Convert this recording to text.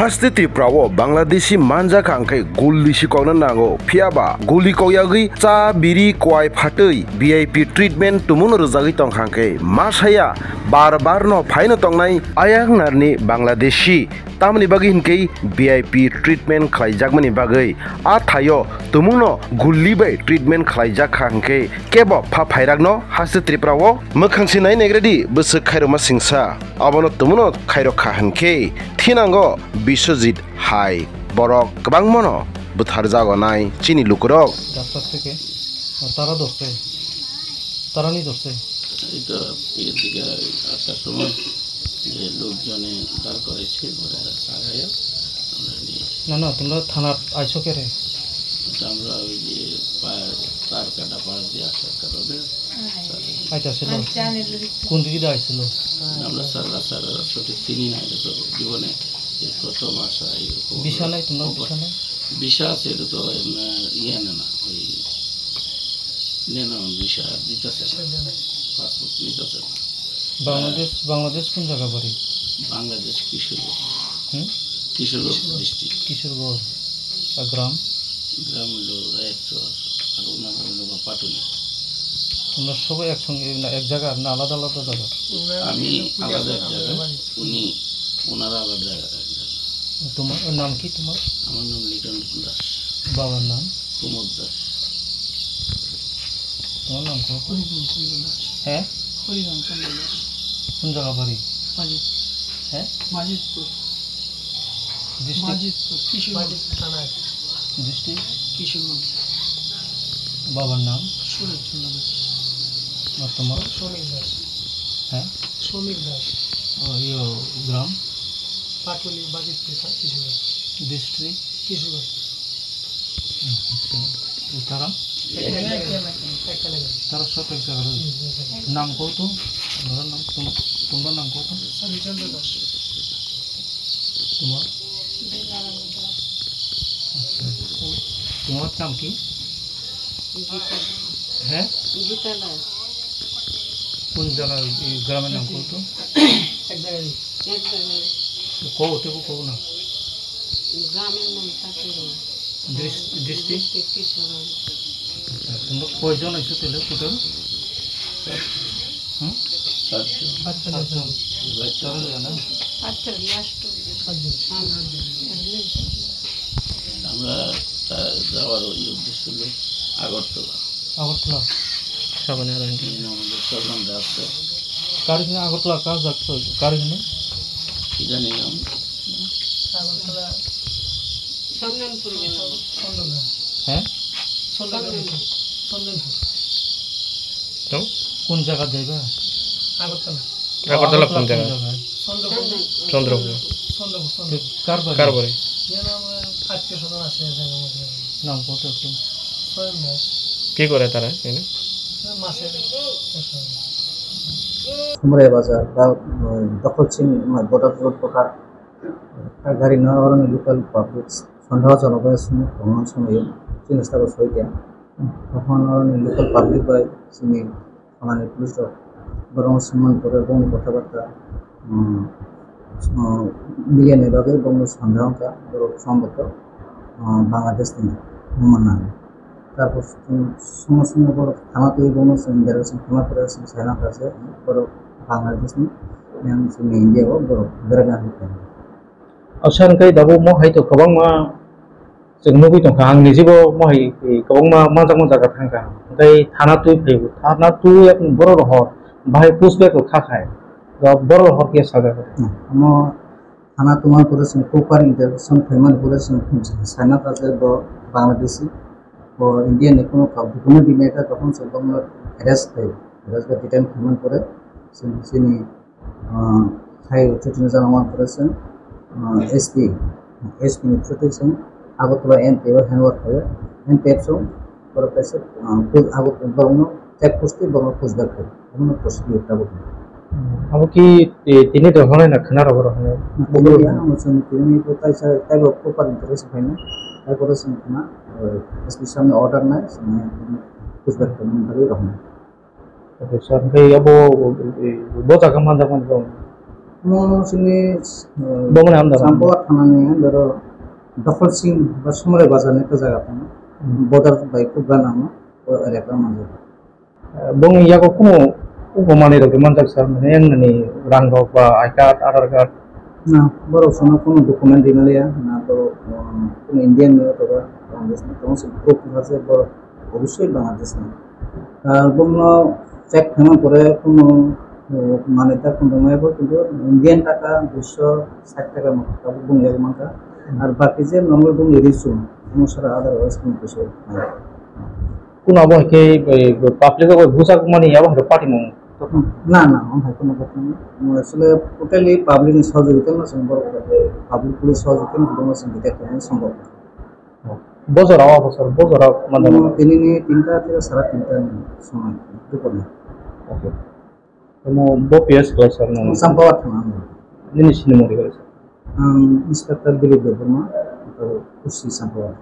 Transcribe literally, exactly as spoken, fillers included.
Haste Tripura o Bangladeshi manjak hwnkhe gulli si kokna nango, phiyaba gulli kok yagwi cha, biri, kwai phatwi V I P treatment tumungno rwjagwi tongkha hwnkhe masaya bar bar no phaino tongnai ayang narni Bangladeshi. Tamoni bagwi hwnkhe V I P treatment khlaijakmani bagwi a thaio tumungno gulli bai treatment khlaijakha hwnkhe kebo pha phairakno Haste Tripura o mwkhang sinai negredi bwswk khairokma singsa. Abono tumungno khairokha hwnkhe thinango Biswajit hai borok kwbangmano bwtharjago nai chini lukurok. Doctor theke, tara dorse, tarani dorse. এই তো এদিকে আসার সময় যে লোকজনে দাঁড় করেছে, ওরা ছাড়াইয়া আমরা নিয়ে এসেছি। না, না, তোমরা থানাত আইছো কে রে? তো আমরা ওই যে পা-, তার কাটা পাশ দিয়ে আসার কারণে আইতাছিল? কোন দিকে দিয়ে আইছিল? আমরা স্যাররা, স্যাররা সঠিক চিনি না, এটা তো জীবনে এই প্রথম আসা এরকম। ভিসা নাই তোমার, ভিসা নাই? ভিসা আছে, এটা তো, এম, ইয়ে না, না, ওই নেন ভিসা দিতেছে না, পাসপোর্ট নিতেছে না। বাংলাদেশ, বাংলাদেশ কোন জায়গা বাড়ি? বাংলাদেশ কিশোরগঞ্জ। হুম? কিশোরগঞ্জ ডিস্ট্রিক্ট। কিশোরগঞ্জ। আর গ্রাম? গ্রাম হলো রায়চর, আর ওনার হলো বা পাটুলি। তোমরা সবাই একসঙ্গে না এক জায়গার না আলাদা আলাদা জায়গার? আমি আলাদা এক জায়গা, উনি, ওনারা আলাদা এক জায়গা। তোমার নাম কি তোমার? আমার নাম লিটন দাস। বাবার নাম? প্রমোদ দাস। তোমার নাম কি? হরিরাম চন্দ্র দাস। হ্যাঁ? হরিরাম চন্দ্র দাস। কোন জায়গা বাড়ি? বাজিত। হ্যাঁ? বাজিতপুর। ডিস্ট্রিক্ট? বাজিতপুর, কিশোরগঞ্জ। বাজিতপুর থানায়। ডিস্ট্রিক্ট? কিশোরগঞ্জ। বাবার নাম? সুরেশ চন্দ্র দাস। আর তোমার? সমীর দাস। হ্যাঁ? সমীর দাস। ও, ইয়ো, গ্রাম? পাটুলি, বাজিতপুর, কিশোরগঞ্জ। ডিস্ট্রিক্ট? কিশোরগঞ্জ। আচ্ছা। তারা? একটা লাগে। একটা লাগে। তারা সব এক জায়গার। হুম, এক জায়গায়। নাম কত? তোমার নাম, তোম-, তোমার নাম কত? হরিচন্দ্র দাস। তোমার? আচ্ছা। তোমার নাম কি? গীতা দাস। হ্যাঁ? গীতা দাস। কোন জায়গা, এই গ্রামের নাম কত? এক জায়গায়। এক জায়গায়। কও, তো কও না। গ্রামের নাম Chandpur. Dis-, district? District Kishoreganj. আচ্ছা, তোমরা কয়জন আছো তাহলে টোটাল? হুম? চারজন। চারজন। চারজন না? পাঁচজন, লাস্ট। পাঁচজন। হ্যাঁ, পাঁচজন। আমরা তা যাওয়ার ওই উদ্দেশ্য হলো আগরতলা। আগরতলা। সাবানের আরেকজন। এই নাম হলো স্বজন রাস্তা। কার এখানে আগরতলা কার যাচ্ছ? কার এখানে? কি জানি নাম? আগরতলা। চন্দনপুর। চন্দনপুর। হ্যাঁ? চন্দনপুর। চন্দনপুর। তো? কোন জায়গা যাইবা? আগরতলা। আগরতলা কোন জায়গা? চন্দ্রপুর। চন্দ্রপুর। চন্দ্রপুর, চন্দ্রপুর। কার বাড়ি? কার বাড়ি? এর নাম, আত্মীয় স্বজন আছে এখানে আমাদের। নাম কত একটু? স্বয়ং দাস। কি করে তারা এখানে? এরা মাছের ব্যবসা। সোমরাই বাজার বা, উম, দখল সিং, মানে, বদরপুর প্রকার একটা গাড়ি নিয়ে ওরা লোকাল পাবলিক সন্দেহজনক হয়ে শুনে ভ্রমণ সময় চিকিৎসা করে সইতে। তখন ওরা লোকাল পাবলিক বা চিনি থানার পুলিশ বরং সম্মান করে বং কথাবার্তা, উম, উম, মিলিয়ে নেই বাকি বং সন্দেহ হতা বড় সম্ভবত, উম, বাংলাদেশ নিয়ে ভ্রমণ না। Tapos, chwng somo somo borok thana twi bono chwng derasong thana pore chwng saina kha se borok Bangladesh ni yang chwng India o borok berajak wngkha. Asha hwnkhe tabuk mo hai to kwbangma chwng nugwi tongkha, ang nijibo mo hai kwbangma manjakma jaga thangkha, hwnkhe thana twi phaibo, thana twi borok rohor bahai push back rok kha khai, borok rohor khe sajak. Omo Thana tongmani pore chwng proper interrogation khlaimani pore chwng saina kha je bo Bangladeshi, bo India ni kunu kok document rimai kha, tokon chwng bono arrest khai, arrest ba detain khlaimani pore chwng chini, ah, khai chuti jana mani pore chwng, ah, S P, S P ni through twi chwng Agartala M P F o hand over khaio, M P F chwng Borok kaisa, ah, pus-, abo borokno check post twi borokno push back khaio. Abono procedure tabuk. Abo ki, eh, tini dohor na khna rok rok hwnwi? Tini ya, amo chwng tini bo kaisa taibo proper interest khaina. Taibo chwng khna, eh, S P samni order nai, chwng push back khaina bagwi rok. Okay, sir, hwnkhe abo, eh, bo jaga manjak mani bo? Mo sini, eh, Bo mane hamda Champawat thanani under o Dokhol Sing ba Sumrai Bazar ni ekta jaga tongo. Hmm. Border bai Kubra namo, o area o manjak. Eh, bongni yago kuno uko manwi rok manjak sa, mane yang nani rang rok ba I card, Aadhaar card? Na, borok sono kuno document rinaliya, na to, um, kuno Indian ni otoba Bangladesh ni, tamo se proof ase borok obviously Bangladesh ni. Ar bongno check khama pore kuno, uh, manwi ta kuno mai bo kintu Indian taka duiso sait taka mo tabuk bong yago manka. Ar baki je normal bongni risum, mo sara otherwise kuno kisu nai. Kuno abo hai khe, eh, public o busak mani abo hai khe party mung. Na, na, omo hai kheno kok nang. Mo actually totally public ni sahajogita no chwng borok, public ni sahajogita no chwng detect khaina sombhob. Bojor o, bojor, bojor o, manda Mo manda. Tini ni tinta theke sara tinta ni somoi, dupor ni. Okay. Tamo bo P S khlai sir no? Sampawat thang ang. Nini sini mori khlai sir? Ang Inspector Dilip Debbarma, to Kusi Sampawat.